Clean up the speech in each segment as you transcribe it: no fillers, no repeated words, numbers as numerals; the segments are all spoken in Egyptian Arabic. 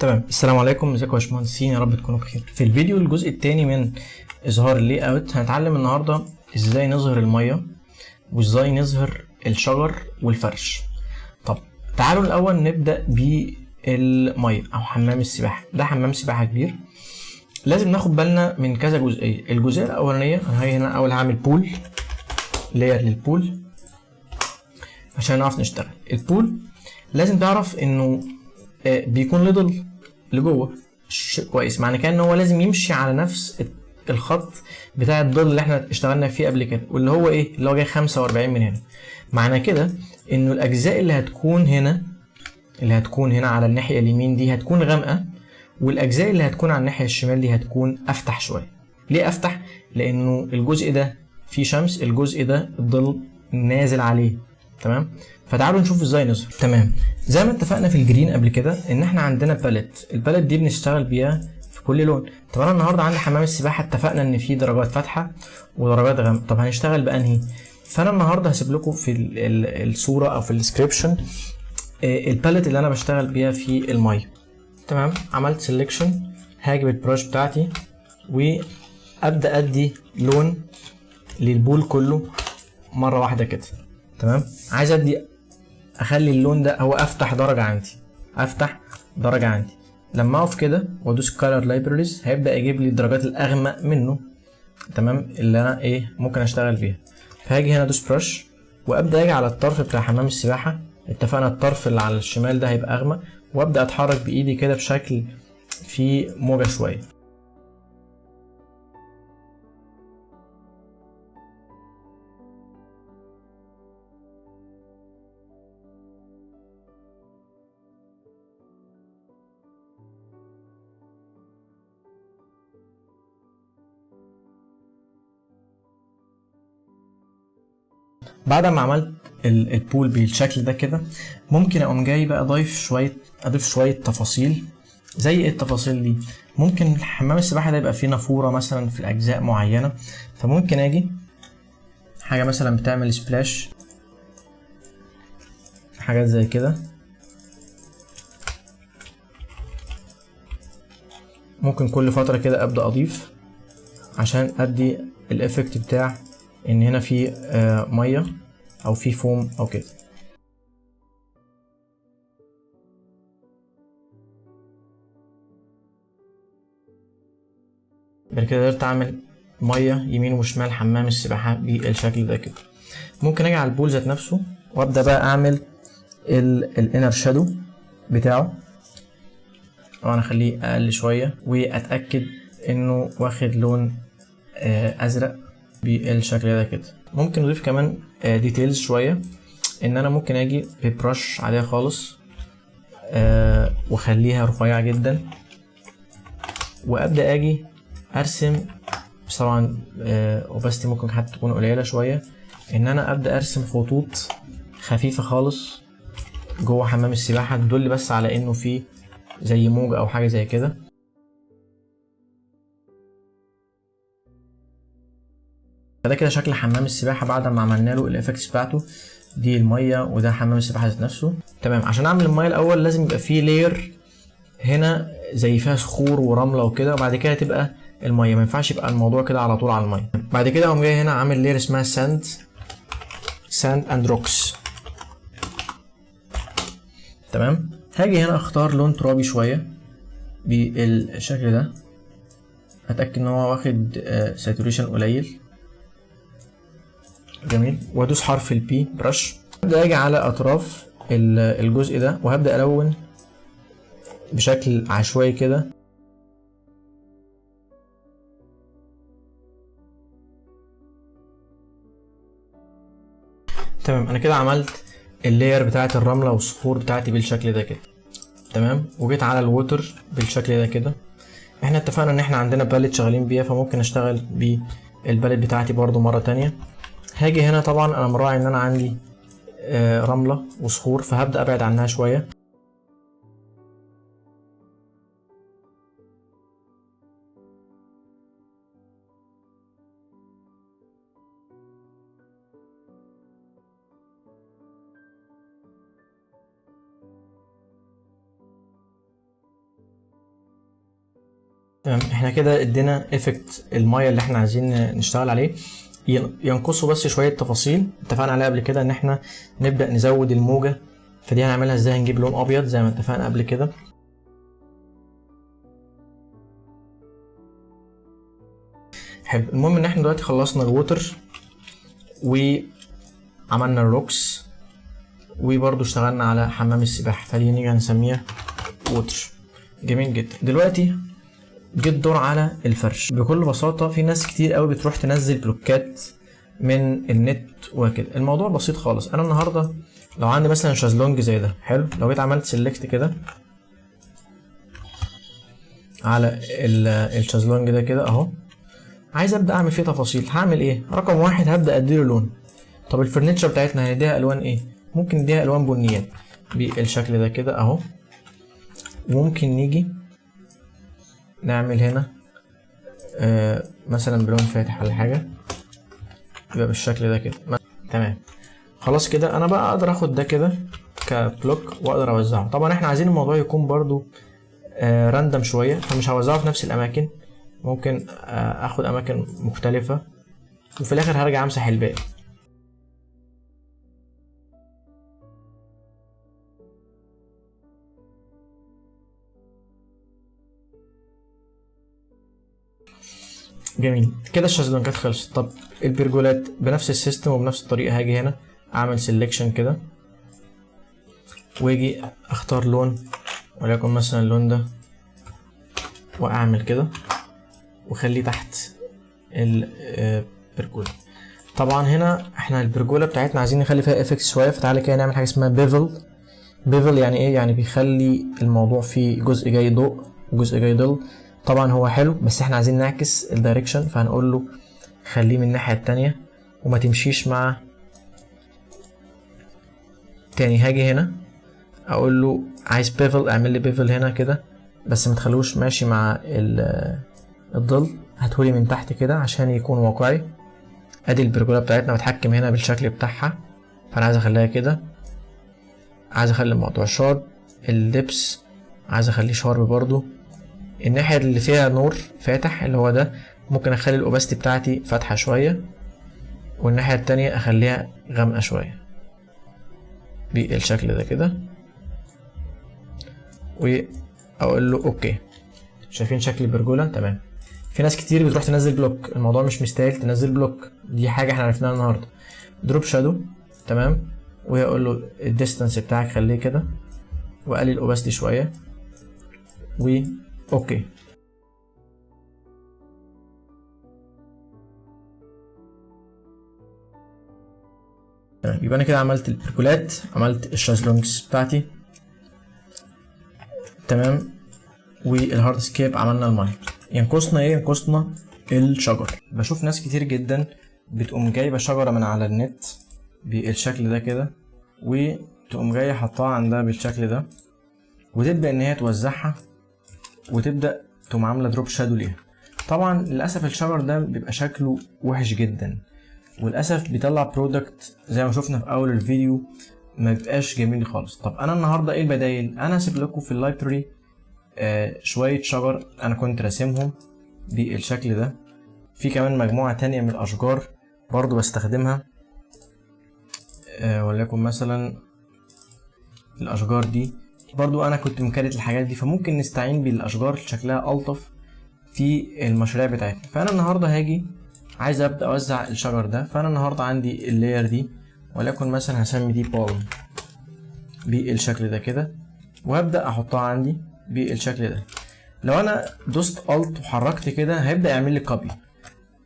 تمام. السلام عليكم، ازيكم يا باشمهندسين؟ يا رب تكونوا بخير. في الفيديو الجزء الثاني من اظهار ال layout هنتعلم النهارده ازاي نظهر المية وازاي نظهر الشجر والفرش. طب تعالوا الاول نبدا بالمية او حمام السباحة. ده حمام سباحة كبير، لازم ناخد بالنا من كذا جزئية. الجزئية الاولانية انا هاجي هنا اول هعمل pool layer لل pool عشان نعرف نشتغل. ال pool لازم تعرف انه بيكون ليدل لجوه كويس، معنى كده ان هو لازم يمشي على نفس الخط بتاع الظل اللي احنا اشتغلنا فيه قبل كده، واللي هو ايه؟ اللي هو جاي 45 من هنا. معنى كده انه الاجزاء اللي هتكون هنا، اللي هتكون هنا على الناحية اليمين دي هتكون غامقه، والاجزاء اللي هتكون على الناحية الشمال دي هتكون افتح شوية. ليه افتح؟ لانه الجزء ده فيه شمس، الجزء ده الظل نازل عليه. تمام؟ فتعالوا نشوف ازاي نظهر. تمام، زي ما اتفقنا في ال green قبل كده ان احنا عندنا palette، ال palette دي بنشتغل بيها في كل لون. طب انا النهارده عندي حمام السباحة، اتفقنا ان في درجات فاتحة ودرجات غامقه، طب هنشتغل بانهي؟ فانا النهارده هسيب لكم في الصورة او في ال description ال palette اللي انا بشتغل بيها في المية. تمام، عملت selection، هاجي بال brush بتاعتي وابدا ادي لون لل pool كله مرة واحدة كده. تمام، عايز ادي اخلي اللون ده هو افتح درجه عندي، افتح درجه عندي. لما اقف كده وادوس color libraries هيبدا يجيب لي الدرجات الاغمق منه. تمام، اللي انا ايه ممكن اشتغل فيها. فهاجي هنا ادوس brush وابدا اجي على الطرف بتاع حمام السباحة. اتفقنا الطرف اللي على الشمال ده هيبقى اغمق، وابدا اتحرك بايدي كده بشكل فيه موجه شوية. بعد ما عملت ال pool بالشكل ده كده، ممكن اقوم جاي بقى اضيف شوية تفاصيل. زي ايه التفاصيل دي؟ ممكن حمام السباحة ده يبقى فيه نافورة مثلا في اجزاء معينة، فممكن اجي حاجة مثلا بتعمل splash، حاجات زي كده. ممكن كل فترة كده ابدا اضيف عشان ادي ال effect بتاع ان هنا في مية او في فوم او كده. بعد كده قدرت اعمل مية يمين وشمال حمام السباحة بالشكل ده كده. ممكن اجي على ال pool ذات نفسه وابدا بقى اعمل ال inner shadow بتاعه، طبعا اخليه اقل شوية واتاكد انه واخد لون ازرق بالشكل ده كده. ممكن نضيف كمان details شوية، ان انا ممكن اجي ب brush عادية خالص واخليها رفيعة جدا، وابدا اجي ارسم، بس طبعا opacity ممكن حتى تكون قليله شوية، ان انا ابدا ارسم خطوط خفيفة خالص جوه حمام السباحة تدل بس على انه في زي موج او حاجة زي كده. فده كده شكل حمام السباحة بعد ما عملنا له ال effects بتاعته. دي المية وده حمام السباحة ذات نفسه. تمام، عشان اعمل المية الاول لازم يبقى فيه layer هنا زي فيها صخور ورمله وكده، وبعد كده تبقى المية. ما ينفعش يبقى الموضوع كده على طول على المية. بعد كده اقوم جاي هنا عامل layer اسمها sand، sand and rocks. تمام، هاجي هنا اختار لون ترابي شوية بالشكل ده، اتاكد ان هو واخد saturation قليل. جميل، وادوس حرف ال B brush. هبدا اجي على اطراف الجزء ده وهبدا الون بشكل عشوائي كده. تمام، انا كده عملت ال layer بتاعه الرملة والصخور بتاعتي بالشكل ده كده. تمام، وجيت على ال water بالشكل ده كده. احنا اتفقنا ان احنا عندنا palette شغالين بيها، فممكن اشتغل بال palette بتاعتي برضو مرة تانية. هاجي هنا، طبعا انا مراعي ان انا عندي رملة وصخور، فهبدأ ابعد عنها شوية. تمام، احنا كده ادينا effect المايه اللي احنا عايزين نشتغل عليه. ينقصه بس شوية تفاصيل اتفقنا عليها قبل كده، ان احنا نبدا نزود الموجه. فدي هنعملها ازاي؟ هنجيب لون ابيض زي ما اتفقنا قبل كده. حلو. المهم ان احنا دلوقتي خلصنا ال water وعملنا ال rocks وبرضو اشتغلنا على حمام السباحة، فدي نيجي هنسميها water. جميل جدا. دلوقتي جه الدور على الفرش. بكل بساطة في ناس كتير قوي بتروح تنزل بلوكات من النت وكده. الموضوع بسيط خالص. انا النهارده لو عندي مثلا شازلونج زي ده، حلو، لو جيت عملت select كده على الشازلونج ده كده اهو، عايز ابدا اعمل فيه تفاصيل. هعمل ايه؟ رقم واحد هبدا اديله لون. طب ال furniture بتاعتنا هنديها الوان ايه؟ ممكن نديها الوان بنيات بالشكل ده كده اهو. وممكن نيجي نعمل هنا مثلا بلون فاتح ولا حاجة، يبقى بالشكل ده كده. تمام، خلاص كده انا بقى اقدر اخد ده كده ك block واقدر اوزعه. طبعا احنا عايزين الموضوع يكون برضو random شوية، فمش هوزعه في نفس الاماكن، ممكن اخد اماكن مختلفة، وفي الاخر هرجع امسح الباقي. جميل كده الشازلونجات خلصت. طب البرجولات بنفس ال system وبنفس الطريقة، هاجي هنا اعمل selection كده واجي اختار لون، وليكن مثلا اللون ده، واعمل كده واخليه تحت البرجوله. طبعا هنا احنا البرجوله بتاعتنا عايزين نخلي فيها effect شوية، فتعالى كده نعمل حاجة اسمها bevel. bevel يعني ايه؟ يعني بيخلي الموضوع فيه جزء جاي ضوء وجزء جاي ظل. طبعا هو حلو، بس احنا عايزين نعكس ال direction، فهنقول له خليه من الناحية التانية وما تمشيش مع تاني. هاجي هنا اقول له عايز bevel، اعمل لي bevel هنا كده، بس ما تخلوش ماشي مع الظل، هاتهولي من تحت كده عشان يكون واقعي. ادي البرجوله بتاعتنا، بتحكم هنا بالشكل بتاعها، فانا عايز اخليها كده، عايز اخلي الموضوع sharp. ال depth عايز اخليه sharp برضو. الناحية اللي فيها نور فاتح اللي هو ده، ممكن اخلي ال opacity بتاعتي فاتحة شوية، والناحية التانية اخليها غامقة شوية بالشكل ده كده، واقول له okay. شايفين شكل البرجولة؟ تمام. في ناس كتير بتروح تنزل block، الموضوع مش مستاهل تنزل block، دي حاجة احنا عرفناها النهاردة. drop shadow، تمام، ويقول له ال distance بتاعك خليه كده، واقلل ال opacity شوية، و okay. تمام، يبقى انا كده عملت البرجولات، عملت الشازلونجز بتاعتي، تمام، وال hardscape عملنا المايه. ينقصنا ايه؟ ينقصنا الشجر. بشوف ناس كتير جدا بتقوم جايبه شجرة من على النت بالشكل ده كده، وتقوم جاية حطاها عندها بالشكل ده، وتبدا ان هي توزعها، وتبدا تقوم عامله drop shadow ليها. طبعا للاسف الشجر ده بيبقى شكله وحش جدا، وللاسف بيطلع product زي ما شفنا في اول الفيديو ما بيبقاش جميل خالص. طب انا النهارده ايه البدايل؟ انا هسيب لكم في ال library شوية شجر انا كنت راسمهم بالشكل ده. في كمان مجموعة تانية من الاشجار برضو بستخدمها، وليكن مثلا الاشجار دي برضو انا كنت مكرت الحاجات دي، فممكن نستعين بالاشجار اللي شكلها الطف في المشاريع بتاعتنا. فانا النهارده هاجي عايز ابدا اوزع الشجر ده، فانا النهارده عندي ال layer دي، وليكن مثلا هسمي دي palm بالشكل ده كده، وهبدا احطها عندي بالشكل ده. لو انا دوست Alt وحركت كده هيبدا يعمل لي copy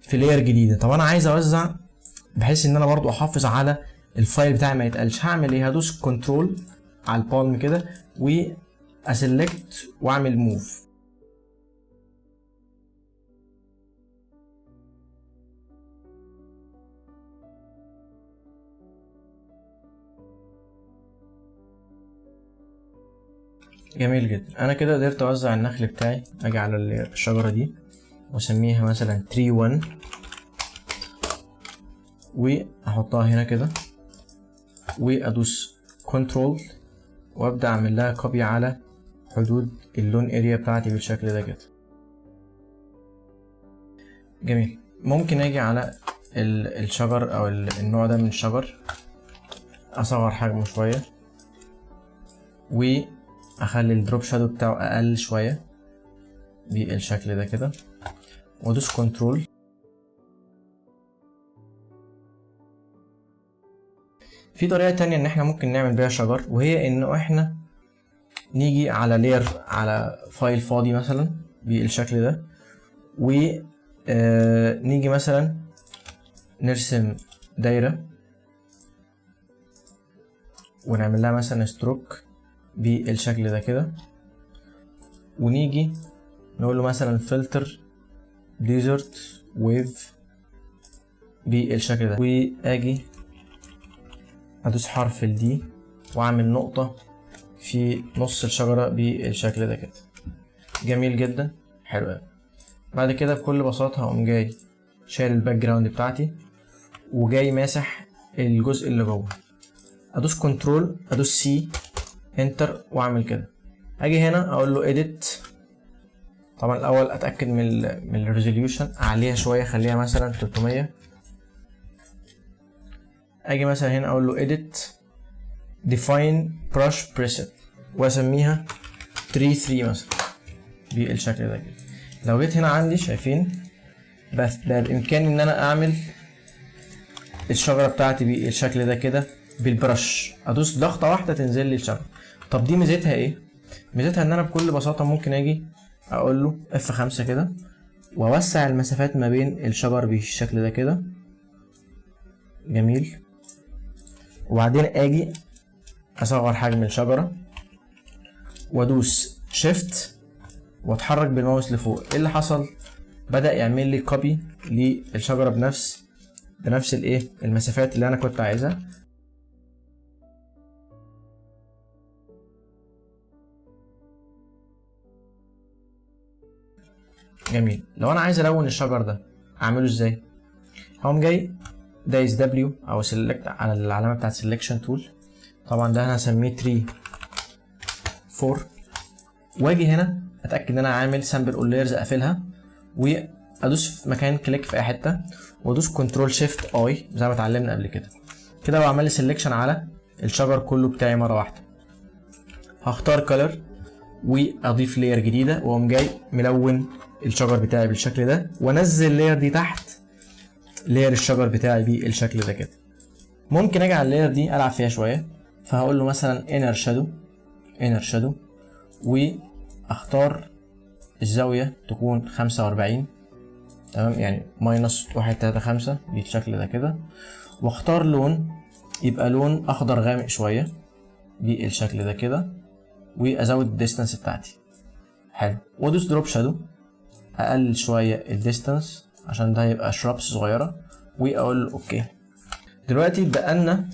في layer جديدة. طب انا عايز اوزع بحيث ان انا برضو احافظ على ال file بتاعي ما يتقلش، هعمل ايه؟ هدوس control على ال palm كده وا select واعمل move. جميل جدا، انا كده قدرت اوزع النخل بتاعي. اجي على الشجرة دي واسميها مثلا tree 1 واحطها هنا كده، وادوس control وابدا اعمل لها copy على حدود ال lawn area بتاعتي بالشكل ده كده. جميل. ممكن اجي على الشجر او النوع ده من الشجر، اصغر حجمه شوية واخلي ال drop shadow بتاعه اقل شوية بالشكل ده كده، وادوس control. في طريقة تانية ان احنا ممكن نعمل بيها شجر، وهي انه احنا نيجي على layer، على file فاضي مثلا بالشكل ده، و نيجي مثلا نرسم دايرة ونعمل لها مثلا stroke بالشكل ده كده، ونيجي نقول له مثلا filter desert wave بالشكل ده، واجي ادوس حرف ال D واعمل نقطة في نص الشجرة بالشكل ده كده. جميل جدا، حلو قوي. بعد كده بكل بساطة هقوم جاي شايل ال background بتاعتي وجاي ماسح الجزء اللي جوه، ادوس control، ادوس C enter واعمل كده. اجي هنا اقول له edit، طبعا الاول اتاكد من ال resolution، اعليها شوية، خليها مثلا 300. اجي مثلا هنا اقول له edit define brush preset واسميها 3 مثلا بالشكل ده كده. لو جيت هنا عندي شايفين بس بقى بامكاني ان انا اعمل الشجرة بتاعتي بالشكل ده كده بال brush، ادوس ضغطه واحدة تنزل لي الشجرة. طب دي ميزتها ايه؟ ميزتها ان انا بكل بساطة ممكن اجي اقول له F 5 كده واوسع المسافات ما بين الشجر بالشكل ده كده. جميل. وبعدين اجي اصغر حجم الشجرة وادوس shift واتحرك بالماوس لفوق. ايه اللي حصل؟ بدأ يعمل لي copy للشجرة بنفس المسافات اللي انا كنت عايزها. جميل. لو انا عايز الون الشجر ده اعمله ازاي؟ هقوم جاي دايس W او select على العلامة بتاعت selection tool، طبعا ده انا هسميه 3 4، واجي هنا اتاكد ان انا عامل sample all layers، اقفلها وادوس في مكان click في اي حتة وادوس control shift I زي ما اتعلمنا قبل كده. كده بعمل لي selection على الشجر كله بتاعي مرة واحدة. هختار color واضيف layer جديدة واقوم جاي ملون الشجر بتاعي بالشكل ده، وانزل ال layer دي تحت layer الشجر بتاعي بالشكل ده كده. ممكن اجي على ال layer دي العب فيها شوية، فهقول له مثلا inner shadow، inner shadow، واختار الزاوية تكون 45، تمام، يعني minus 1.35 بالشكل ده كده، واختار لون يبقى لون اخضر غامق شوية بالشكل ده كده، وازود ال distance بتاعتي. حلو. وادوس drop shadow، اقلل شوية ال distance عشان ده هيبقى shrubs صغيرة، واقول له okay. دلوقتي اتبقى لنا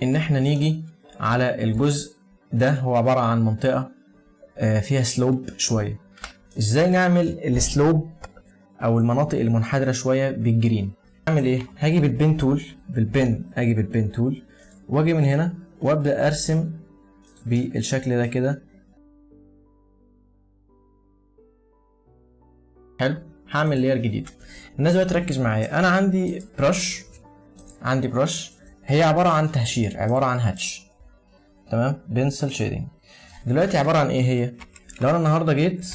ان احنا نيجي على الجزء ده، هو عبارة عن منطقة فيها slope شوية. ازاي نعمل ال slope او المناطق المنحدره شوية بال green؟ اعمل ايه؟ هاجي بال pen tool، بال pen اجي بال pen tool واجي من هنا وابدا ارسم بالشكل ده كده. حلو. هعمل layer جديد. الناس بقى تركز معايا، انا عندي brush، عندي brush هي عبارة عن تهشير، عبارة عن hatch، تمام، pencil shading. دلوقتي عبارة عن ايه هي؟ لو انا النهارده جيت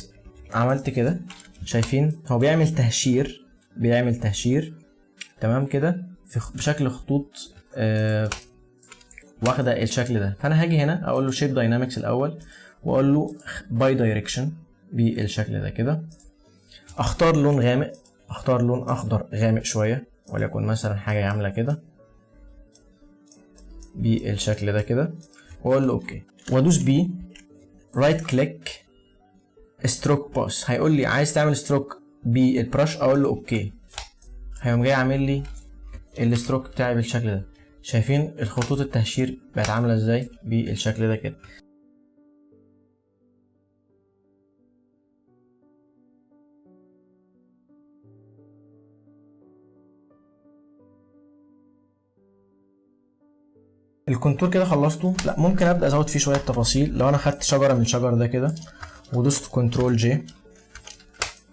عملت كده، شايفين هو بيعمل تهشير، بيعمل تهشير، تمام كده، في بشكل خطوط واخده الشكل ده. فانا هاجي هنا اقول له shape dynamics الاول، واقول له by direction بالشكل ده كده. اختار لون غامق، اختار لون اخضر غامق شوية، وليكن مثلا حاجة عامله كده بالشكل ده كده، واقول له okay، وادوس B right click stroke path. هيقول لي عايز تعمل stroke بال brush، اقول له okay. هيقوم جاي عامل لي ال stroke بتاعي بالشكل ده. شايفين الخطوط التهشير بقت عامله ازاي بالشكل ده كده. ال contour كده خلصته، لا ممكن ابدا ازود فيه شوية تفاصيل. لو انا خدت شجرة من الشجر ده كده ودوست control J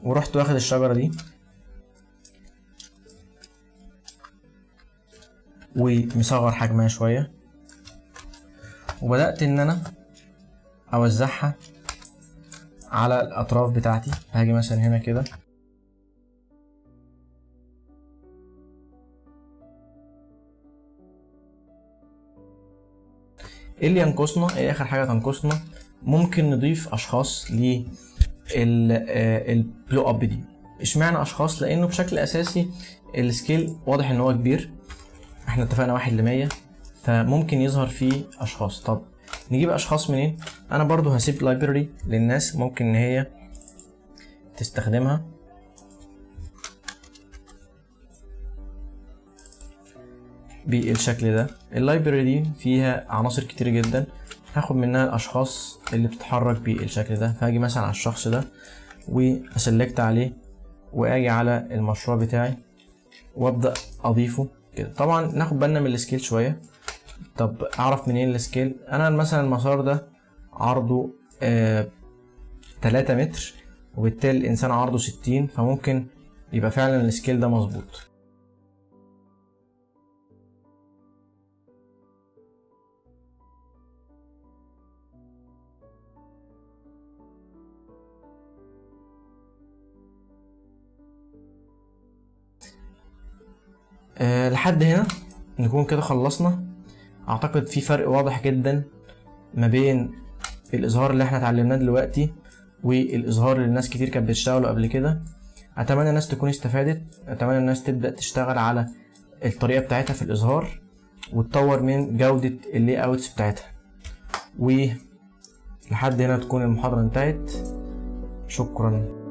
ورحت واخد الشجرة دي ومصغر حجمها شوية، وبدأت ان انا اوزعها على الاطراف بتاعتي. هاجي مثلا هنا كده، ايه اللي ينقصنا؟ ايه اخر حاجة تنقصنا؟ ممكن نضيف اشخاص لل blow up دي. اشمعنى اشخاص؟ لانه بشكل اساسي ال scale واضح ان هو كبير، احنا اتفقنا 1 ل 100، فممكن يظهر فيه اشخاص. طب نجيب اشخاص منين؟ انا برضو هسيب library للناس ممكن ان هي تستخدمها. بالشكل ده. ال library دي فيها عناصر كتير جدا، هاخد منها الاشخاص اللي بتتحرك بالشكل ده. فهاجي مثلا على الشخص ده وا select عليه، واجي على المشروع بتاعي وابدا اضيفه كده. طبعا ناخد بالنا من ال scale شوية. طب اعرف منين ال scale؟ انا مثلا المسار ده عرضه 3 متر، وبالتالي الانسان عرضه 60، فممكن يبقى فعلا ال scale ده مظبوط. لحد هنا نكون كده خلصنا. اعتقد في فرق واضح جدا ما بين الاظهار اللي احنا اتعلمناه دلوقتي والاظهار اللي الناس كتير كانت بتشتغله قبل كده. اتمنى الناس تكون استفادت، اتمنى الناس تبدا تشتغل على الطريقة بتاعتها في الاظهار وتطور من جوده ال layouts بتاعتها. ولحد هنا تكون المحاضرة انتهت. شكرا.